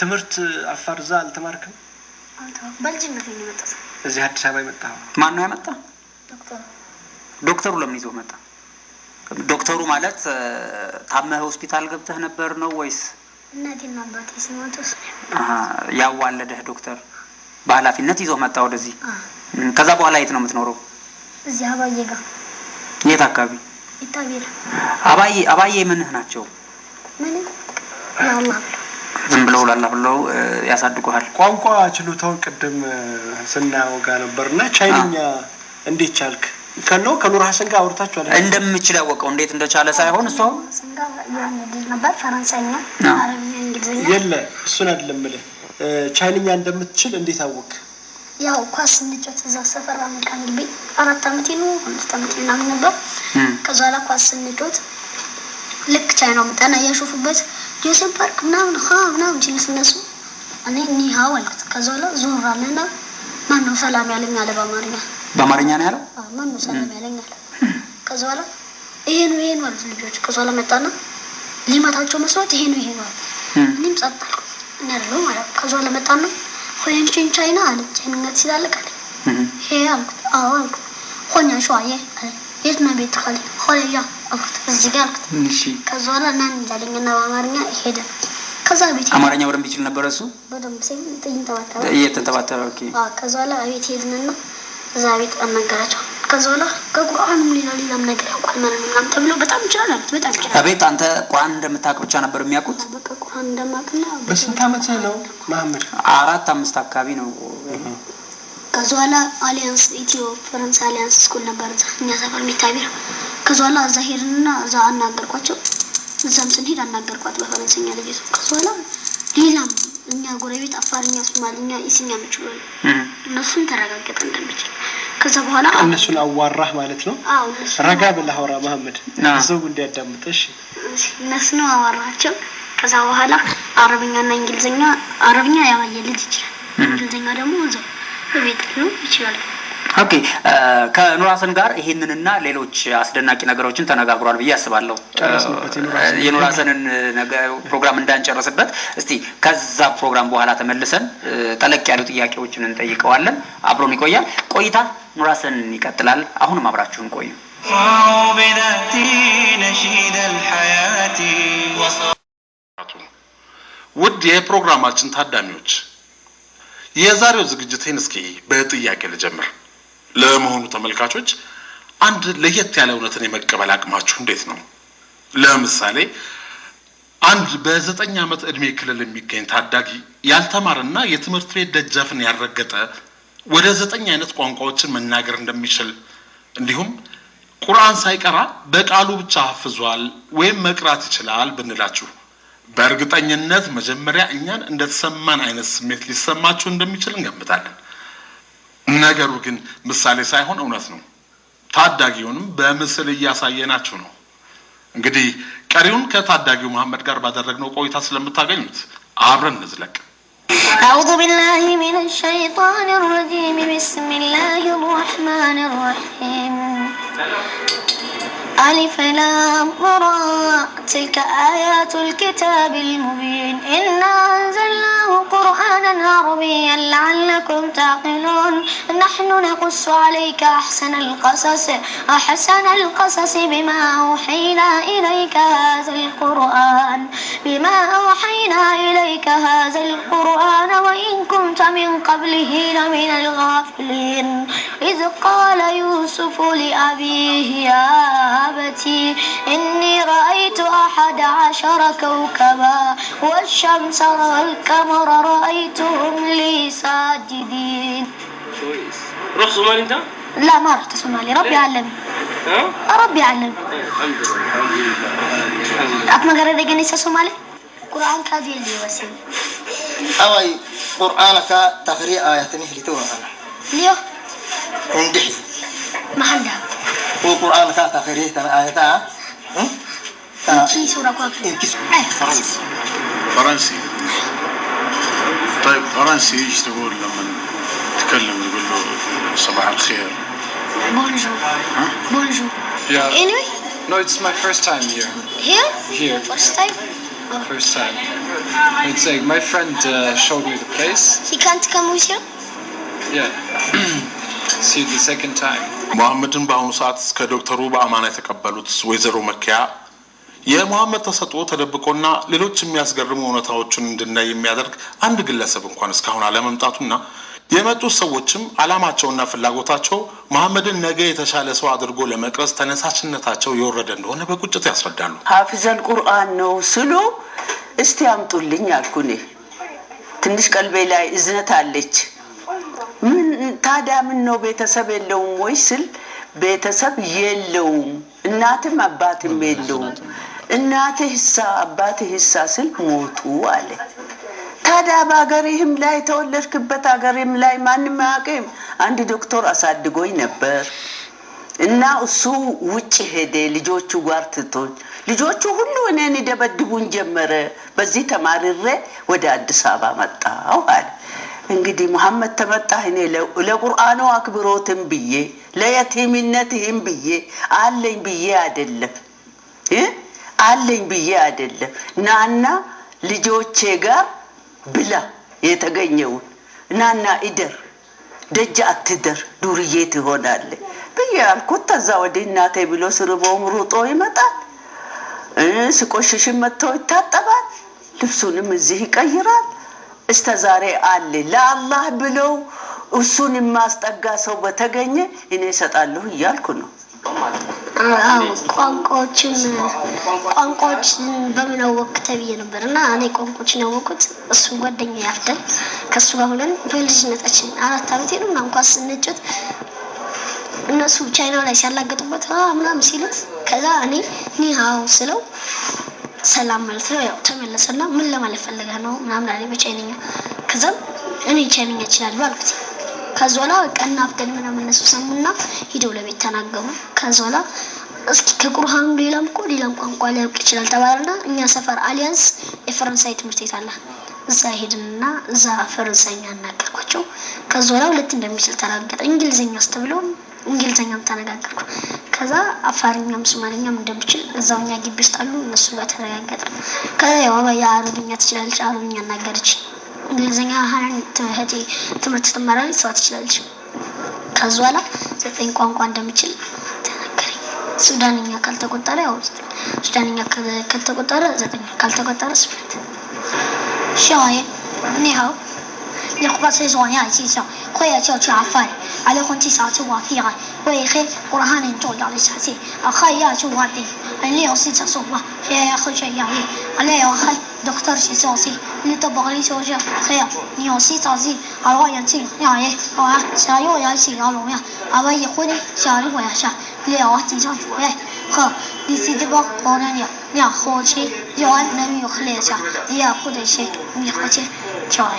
ትምህርት አፋር እዛ አልተማርክም? በልጅነት ነው የመጣሁት። እዚህ አዲስ አበባ የመጣኸው? ማን ነው ያመጣ? ዶክተሩ። ዶክተሩ ለምን ይዞ መጣ? ዶክተሩ ማለት ታመህ ሆስፒታል ገብተህ ነበር ነው ወይስ? እናቴና አባቴ ሲሞቱ እሱ ነው። ያዋለደህ ዶክተር በኃላፊነት ይዞ መጣ ወደዚህ። ከዛ በኋላ የት ነው የምትኖረው? እዚህ አባዬ ጋር። የት አካባቢ? ይታቢራ። አባዬ አባዬ ምንህ ናቸው? ምንም ለአላህ ብለው። ዝም ብለው ላላ ብለው ያሳድጉሃል። ቋንቋ ችሎታውን ቅድም ስናወጋ ነበርና ቻይንኛ እንዴት ቻልክ? ከነው ከኑር ሀሰን ጋር አውርታችኋል? እንደምችል ያወቀው እንዴት እንደቻለ ሳይሆን እሱ አሁን ስንጋ የሆነ ልጅ ነበር፣ ፈረንሳይኛ፣ አረብኛ፣ እንግሊዝኛ። የለ እሱን አይደለም የምልህ፣ ቻይንኛ እንደምትችል እንዴት አወቅ? ያው ኳስ ስንጫወት እዛ ሰፈር አሜሪካን ግቢ 4 ዓመቴ ነው 5 ዓመቴ ምናምን ነበር። ከዛ በኋላ ኳስ ስንጫወት ልክ ቻይናው መጣና እያሾፉበት ጆሴፍ ፓርክ ምናምን ሀ ምናምን ሲሉ እነሱ እኔ ኒሃው አልኩት። ከዛ በኋላ ዞር አለና ማነው ሰላም ያለኝ አለ በአማርኛ። በአማርኛ ነው ያለው? ማነው ሰላም ያለኝ አለ። ከዛ በኋላ ይሄ ነው ይሄ ነው አሉት ልጆች። ከዛ በኋላ መጣና ሊመታቸው መስሎት ይሄ ነው ይሄ ነው አለ። እኔም ጸጥ አልኩ። እኔ አይደለሁም ማለት። ከዛ በኋላ መጣና ሆየንችን ቻይና አለ። ቻይንኛ ትችላለህ አለኝ። ይሄ አልኩት። አዎ አልኩት። ሆኛ ሸዋዬ አለ። የት ነው ቤት ካለኝ ሆያ አልኩት። እዚህ ጋር አልኩት። ከዛ በኋላ ናን እያለኝና በአማርኛ ሄደ። ከዛ ቤት አማርኛ በደንብ ይችል ነበረ እሱ? በደንብ ሲል እየተንተባተበ እየተንተባተበ። Okay። ከዛ በኋላ ቤት ሄድንና እዛ ቤት አናገራቸው። ከዛ በኋላ ከቁርአንም ሌላ ሌላም ነገር ያውቃል ማለት ነው ምናምን ተብሎ በጣም ይችላል አሉት። በጣም ይችላል። ቤት አንተ ቁርአን እንደምታውቅ ብቻ ነበር የሚያውቁት? በቃ ቁርአን እንደማውቅና በስንት ዓመትህ ነው መሀመድ? 4 5 አካባቢ ነው። ከዛ በኋላ አሊያንስ ኢትዮ ፈረንሳይ አሊያንስ school ነበር እዛ እኛ ሰፈር ሚታቢር። ከዛ በኋላ እዛ ሄድንና እዛ አናገርኳቸው። እዛም ስንሄድ አናገርኳት በፈረንሳይኛ ልጅቱ። ከዛ በኋላ ሌላም እኛ ጎረቤት አፋርኛ፣ ሶማሊኛ፣ ኢሲኛ የሚችሉ እነሱን ተረጋገጠ እንደሚችል። ከዛ በኋላ እነሱን አዋራህ ማለት ነው? አዎ እነሱን ረጋ ብለህ አውራ መሀመድ፣ እዛው እንዲያዳምጥሽ። እነሱን አዋራቸው። ከዛ በኋላ አረብኛና እንግሊዝኛ፣ አረብኛ ያባየ ልጅ ይችላል፣ እንግሊዝኛ ደግሞ እዛው በቤት ነው ይችላል። Okay፣ ከኑር ሀሰን ጋር ይሄንንና ሌሎች አስደናቂ ነገሮችን ተነጋግሯል ብዬ አስባለሁ። የኑር ሀሰንን ፕሮግራም እንዳንጨርስበት እስቲ ከዛ ፕሮግራም በኋላ ተመልሰን ጠለቅ ያሉ ጥያቄዎችን እንጠይቀዋለን። አብሮን ይቆያል። ቆይታ ኑር ሀሰን ይቀጥላል። አሁንም አብራችሁን ቆዩ። ውድ የፕሮግራማችን ታዳሚዎች የዛሬው ዝግጅቴን እስኪ በጥያቄ ልጀምር። ለመሆኑ ተመልካቾች አንድ ለየት ያለ እውነትን የመቀበል አቅማችሁ እንዴት ነው? ለምሳሌ አንድ በ9 ዓመት እድሜ ክልል የሚገኝ ታዳጊ ያልተማረና የትምህርት ቤት ደጃፍን ያልረገጠ ወደ 9 አይነት ቋንቋዎችን መናገር እንደሚችል እንዲሁም ቁርአን ሳይቀራ በቃሉ ብቻ ሐፍዟል ወይም መቅራት ይችላል ብንላችሁ በእርግጠኝነት መጀመሪያ እኛን እንደተሰማን አይነት ስሜት ሊሰማችሁ እንደሚችል እንገምታለን። ነገሩ ግን ምሳሌ ሳይሆን እውነት ነው። ታዳጊውንም በምስል እያሳየናችሁ ነው። እንግዲህ ቀሪውን ከታዳጊው መሐመድ ጋር ባደረግነው ቆይታ ስለምታገኙት አብረን እንዝለቅ። أعوذ بالله من الشيطان الرجيم بسم الله الرحمن الرحيم ألف لام را تلك آيات الكتاب المبين إنا أنزلناه قرآنا عربيا لعلكم تعقلون نحن نقص عليك أحسن القصص بما أوحينا إليك هذا القرآن وإن كنت من قبله لمن الغافلين إذ قال يوسف لأبيه يا أبتي إني رأيت 11 كوكبا والشمس والقمر رأيتهم لي ساجدين. كويس. رحت صومالي أنت؟ لا ما رحت صومالي، ربي علمني. ها؟ ربي علمني. الحمد لله الحمد لله. أتما قرأت جنيسة صومالي؟ قرآن كذي اللي وسيم. أوي قرآنك تقري آية نهلتوها أنا. ليه؟ عندي. ما عندها. وقرآنك تقري آياتها. إنكي سورة كوكب. إنكي فرنسي. فرنسي. طيب فرنسي ايش تقول لما تتكلم تقول له صباح الخير؟ Bonjour. Huh? Bonjour. Yeah. Anyway? No, it's my first time here. Here? Here. First time? Oh. First time. It's like my friend showed me the place. He can't come with you? Yeah. See you the second time. መሐመድን በአሁኑ ሰዓት ከዶክተሩ በአማና የተቀበሉት ወይዘሮ መኪያ የመሐመድ ተሰጥኦ ተደብቆና ሌሎች የሚያስገርሙ እውነታዎችን እንድናይ የሚያደርግ አንድ ግለሰብ እንኳን እስካሁን አለመምጣቱና የመጡት ሰዎችም ዓላማቸውና ፍላጎታቸው መሐመድን ነገ የተሻለ ሰው አድርጎ ለመቅረጽ ተነሳሽነታቸው የወረደ እንደሆነ በቁጭት ያስረዳሉ። ሀፊዘል ቁርአን ነው ስሉ እስቲ አምጡልኝ አልኩ። እኔ ትንሽ ቀልቤ ላይ እዝነት አለች። ምን ታዲያ ምን ነው ቤተሰብ የለውም ወይ ስል ቤተሰብ የለውም፣ እናትም አባትም የለውም። እናትህ ሳ አባትህ ሳ ስል ሞቱ አለ። ታዲያ በሀገርህም ላይ ተወለድክበት ሀገርም ላይ ማንም አያውቅም። አንድ ዶክተር አሳድጎኝ ነበር እና እሱ ውጭ ሄደ ልጆቹ ጋር ትቶኝ፣ ልጆቹ ሁሉ እኔን ይደበድቡኝ ጀመረ። በዚህ ተማርሬ ወደ አዲስ አበባ መጣሁ አለ። እንግዲህ መሐመድ ተመጣህ እኔ ለቁርአኑ አክብሮትም ብዬ ለየቲምነትህም ብዬ አለኝ ብዬ አይደለም እ አለኝ ብዬ አይደለም። ናና ልጆቼ ጋር ብላ የተገኘውን፣ ናና እደር፣ ደጅ አትደር፣ ዱርዬ ትሆናለህ ብዬ አልኩት። ተዛ ወዲህ እናቴ ብሎ ስርቦውም ሩጦ ይመጣል፣ ስቆሽሽም መጥቶ ይታጠባል፣ ልብሱንም እዚህ ይቀይራል። እስከ ዛሬ አለ። ለአላህ ብለው እሱን የማስጠጋ ሰው በተገኘ እኔ እሰጣለሁ እያልኩ ነው። አዎ፣ ቋንቋዎችን በምን አወቅክ ተብዬ ነበር እና እኔ ቋንቋዎችን ያወቅኩት እሱ ጓደኛ ያፍደል ከእሱ ጋር ሆነን በልጅነታችን 4 ዓመቴ ነው ምናምን ኳስ ስንጫወት እነሱ ቻይና ላይ ሲያላገጡበት ምናምን ሲሉት ከዛ እኔ ኒሃው ስለው ሰላም ማለት ነው። ያው ተመለሰና ምን ለማለት ፈልገህ ነው ምናምን አለኝ በቻይነኛ። ከዛም እኔ ቻይነኛ እችላለሁ አልኩት። ከዛ በኋላ በቃ እና አፍደል ምናምን እነሱ ሰሙና ሂደው ለቤት ተናገሩ። ከዛ በኋላ እስኪ ከቁርአኑ ሌላም እኮ ሌላም ቋንቋ ሊያውቅ ይችላል ተባለና እኛ ሰፈር አሊያንስ የፈረንሳይ ትምህርት ቤት አለ። እዛ ሄድንና እዛ ፈረንሳይኛ አናገርኳቸው። ከዛ በኋላ ሁለት እንደሚችል ተናገረ። እንግሊዝኛ አስተብለው እንግሊዝኛም ተነጋገርኩ። ከዛ አፋርኛም ሶማሊኛም እንደምችል እዛው እኛ ግቢ ውስጥ አሉ እነሱ ጋር ተነጋገርን። ከዛ ያው አባያ አረብኛ ትችላለች፣ አረብኛ አናገረች። እንግሊዝኛ ሀረን እህቴ ትምህርት ትማራለች፣ እሷ ትችላለች። ከዛ በኋላ 9 ቋንቋ እንደምችል ተናገረኝ። ሱዳንኛ ካልተቆጠረ ያው ሱዳንኛ ካልተቆጠረ 9 ካልተቆጠረ 8። 小爷，你好。你不是说你爱吃啥？会要叫吃饭，阿拉混吃啥就我的啊，会黑我喊你做药的啥子，啊还要就我的，你要是吃什么，还要喝水药的，阿拉要喝docteur是说是，你都不你说是，还要你要是啥子，阿拉要吃药的，啊下药要吃药龙呀，阿拉一会的下的我要下，你要经常出来，好，你是这个好人呀，你要好吃，要能有喝来下，你要喝的些，你好吃，叫来。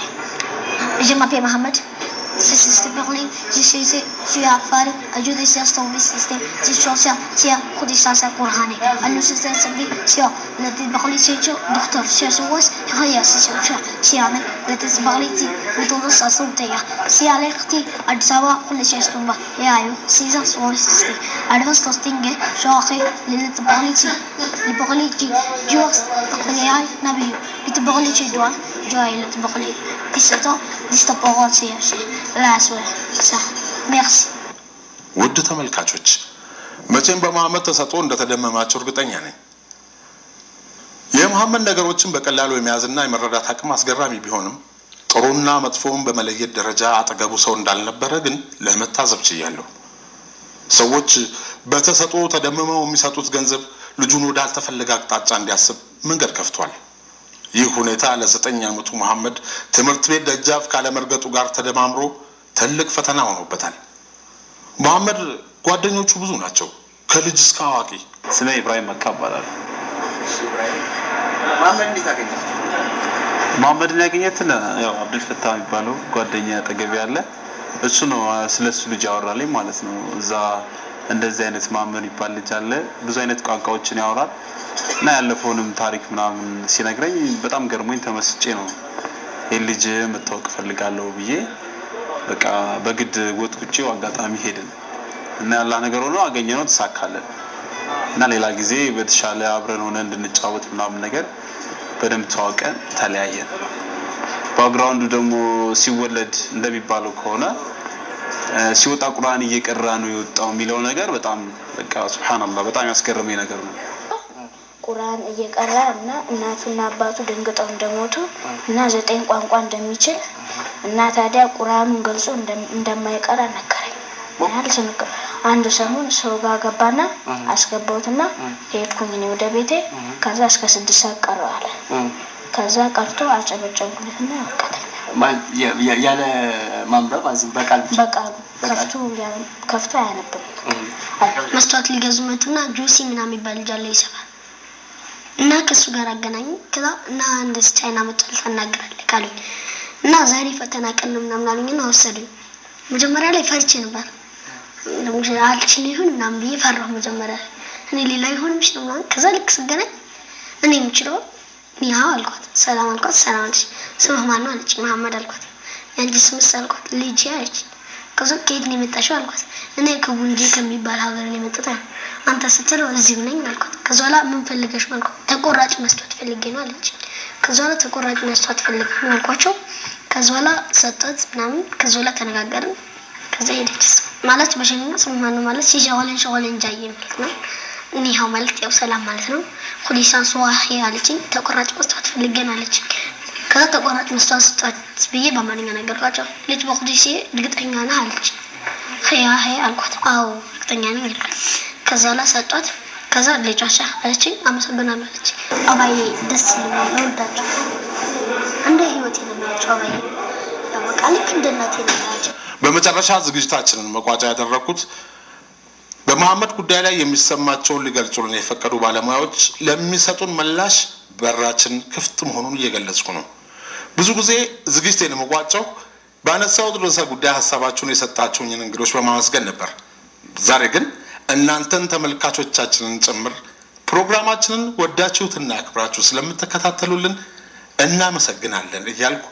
Je m'appelle Mohamed. C'est Berlin. Je suis Afar. Je suis système. Je suis Tia Khudisasa Qur'ani. Allah Sabi Tia le Berlin c'est docteur Sia Haya Sia le Berlin وتونس صوتية سي على اختي أدسوا كل شيء استوى يا أيو سيزا سوالستي أدوس توستينج شاخي للتبغليتي لبغليتي جوس تقليعي نبي لتبغليتي دوان جاي لتبغلي تسعة ديستبغلتي لا سوى صح ميرسي. ውድ ተመልካቾች መቼም በመሐመድ ተሰጥኦ እንደተደመማቸው እርግጠኛ ነኝ። የመሐመድ ነገሮችን በቀላሉ የመያዝና የመረዳት አቅም አስገራሚ ቢሆንም ጥሩና መጥፎውን በመለየት ደረጃ አጠገቡ ሰው እንዳልነበረ ግን ለመታዘብ ችያለሁ። ሰዎች በተሰጥኦ ተደምመው የሚሰጡት ገንዘብ ልጁን ወዳልተፈለገ አቅጣጫ እንዲያስብ መንገድ ከፍቷል። ይህ ሁኔታ ለ9 ዓመቱ መሐመድ ትምህርት ቤት ደጃፍ ካለመርገጡ ጋር ተደማምሮ ትልቅ ፈተና ሆኖበታል። መሐመድ ጓደኞቹ ብዙ ናቸው፣ ከልጅ እስከ አዋቂ። ስሜ ኢብራሂም መካ እባላለሁ። መሐመድ እንዴት አገኘህ? መሐመድን ያገኘትን ያው አብዱል ፈታህ የሚባለው ጓደኛ አጠገቤ ያለ እሱ ነው ስለሱ ልጅ ያወራልኝ ማለት ነው። እዛ እንደዚህ አይነት መሐመድ የሚባል ልጅ አለ፣ ብዙ አይነት ቋንቋዎችን ያወራል እና ያለፈውንም ታሪክ ምናምን ሲነግረኝ በጣም ገርሞኝ ተመስጬ ነው ይህ ልጅ መታወቅ እፈልጋለሁ ብዬ በቃ በግድ ጎትጉቼው አጋጣሚ ሄድን እና ያላ ነገር ሆኖ አገኘነው፣ ተሳካለን እና ሌላ ጊዜ በተሻለ አብረን ሆነ እንድንጫወት ምናምን ነገር በደንብ ተዋውቀን ተለያየን። Background ኡ ደግሞ ሲወለድ እንደሚባለው ከሆነ ሲወጣ ቁርአን እየቀራ ነው የወጣው የሚለው ነገር በጣም በቃ ሱብሃንአላህ በጣም ያስገረመኝ ነገር ነው። ቁርአን እየቀራ እና እናቱና አባቱ ደንግጠው እንደሞቱ እና 9 ቋንቋ እንደሚችል እና ታዲያ ቁርአኑን ገልጾ እንደማይቀራ ነገረኝ። አንድ ሰሞን ሰው ጋር ገባና አስገባሁትና ሄድኩኝ እኔ ወደ ቤቴ። ከዛ እስከ 6 ሰዓት ቀረው አለ። ከዛ ቀርቶ አጨበጨብኩለትና አወቀተኝ። ያለ ማንበብ ዝም በቃል ብቻ በቃሉ ከፍቶ አያነብም። መስተዋት ሊገዙ መጡና ጆሲ ምናምን የሚባል ልጅ አለ ይሰፋል እና ከሱ ጋር አገናኝ። ከዛ እና እንደዚህ ቻይና መጥቷል ታናግራለህ ካሉኝ እና ዛሬ ፈተና ቀን ነው ምናምን አሉኝና ወሰዱኝ። መጀመሪያ ላይ ፈርቼ ነበር። አልችል ይሁን ምናምን ብዬ ፈራሁ። መጀመሪያ ላይ እኔ ሌላ ይሁን ምሽ ምናምን። ከዛ ልክ ስገናኝ እኔ የምችለው ኒሃው አልኳት፣ ሰላም አልኳት፣ ሰላም አለች። ስምህ ማን ነው አለች። መሐመድ አልኳት። ያንቺ ስምስ አልኳት። ልጄ አለች። ከዛ ከየት ነው የመጣሽው አልኳት። እኔ ከጉንጄ ከሚባል ሀገር ነው የመጣሁት አንተ ስትለው እዚሁ ነኝ አልኳት። ከዛ በኋላ ምን ፈልገሽ ነው አልኳት። ተቆራጭ መስታወት ፈልጌ ነው አለች። ከዛ በኋላ ተቆራጭ መስታወት ፈልጌ ነው አልኳቸው። ከዛ በኋላ ሰጠት ምናምን። ከዛ በኋላ ተነጋገርን። ከዛ ሄደች። ማለት በሸኛ ስምህ ማን ነው ማለት ሲሸዋለን ሸዋለን ጃዬ ማለት ነው። ኒሃው ማለት ያው ሰላም ማለት ነው። ኩሊሳን ሱዋሂ አለችኝ። ተቆራጭ መስታወት ፈልጌ ነው አለችኝ። ከዛ ተቆራጭ መስታወት ስጧት ብዬ በአማርኛ ነገርኳቸው። ልጅ በቁዲሴ እርግጠኛ ነህ አለች። ኸያ ኸያ አልኳት። አዎ እርግጠኛ ነኝ አልኳት። ከዛ ላይ ሰጧት። ከዛ ልጇ አለችኝ። አመሰግናለሁ አለች። አባዬ ደስ ይለኛል፣ እወዳቸው እንደ ህይወቴ ነው የማያቸው። አባዬ ያው በቃ ልክ እንደ እናቴ ነው የማያቸው። በመጨረሻ ዝግጅታችንን መቋጫ ያደረኩት በመሐመድ ጉዳይ ላይ የሚሰማቸውን ሊገልጹልን የፈቀዱ ባለሙያዎች ለሚሰጡን ምላሽ በራችን ክፍት መሆኑን እየገለጽኩ ነው። ብዙ ጊዜ ዝግጅቴን የምቋጨው ባነሳሁት ርዕሰ ጉዳይ ሀሳባችሁን የሰጣችሁኝን እንግዶች በማመስገን ነበር። ዛሬ ግን እናንተን ተመልካቾቻችንን ጭምር ፕሮግራማችንን ወዳችሁትና አክብራችሁ ስለምትከታተሉልን እናመሰግናለን እያልኩ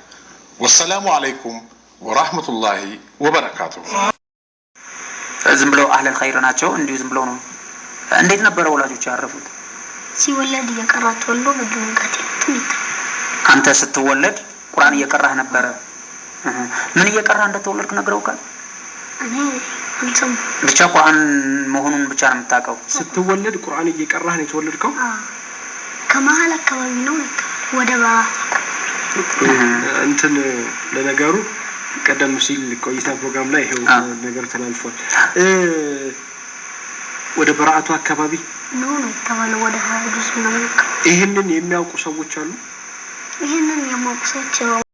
ወሰላሙ አለይኩም ወራህመቱላሂ ወበረካቱ። ዝም ብለው አህለል ኸይር ናቸው። እንዲሁ ዝም ብለው ነው። እንዴት ነበረ ወላጆች ያረፉት? ሲወለድ እየቀራ ተወልዶ በድንጋጤ ነው። አንተ ስትወለድ ቁርአን እየቀራህ ነበረ። ምን እየቀራህ እንደተወለድክ ነግረውካል? እኔ አልሰማሁም። ብቻ ቁርአን መሆኑን ብቻ ነው የምታውቀው። ስትወለድ ቁርአን እየቀራህ ነው የተወለድከው? ከመሀል አካባቢ ነው ወደ በራ እንትን ለነገሩ ቀደም ሲል ቆይታ ፕሮግራም ላይ ይሄው ነገር ተላልፏል። ወደ በራአቱ አካባቢ ነው የተባለው፣ ወደ 20 ጁዝ ምናምን። ይህንን የሚያውቁ ሰዎች አሉ። ይህንን የሚያውቁ ሰዎች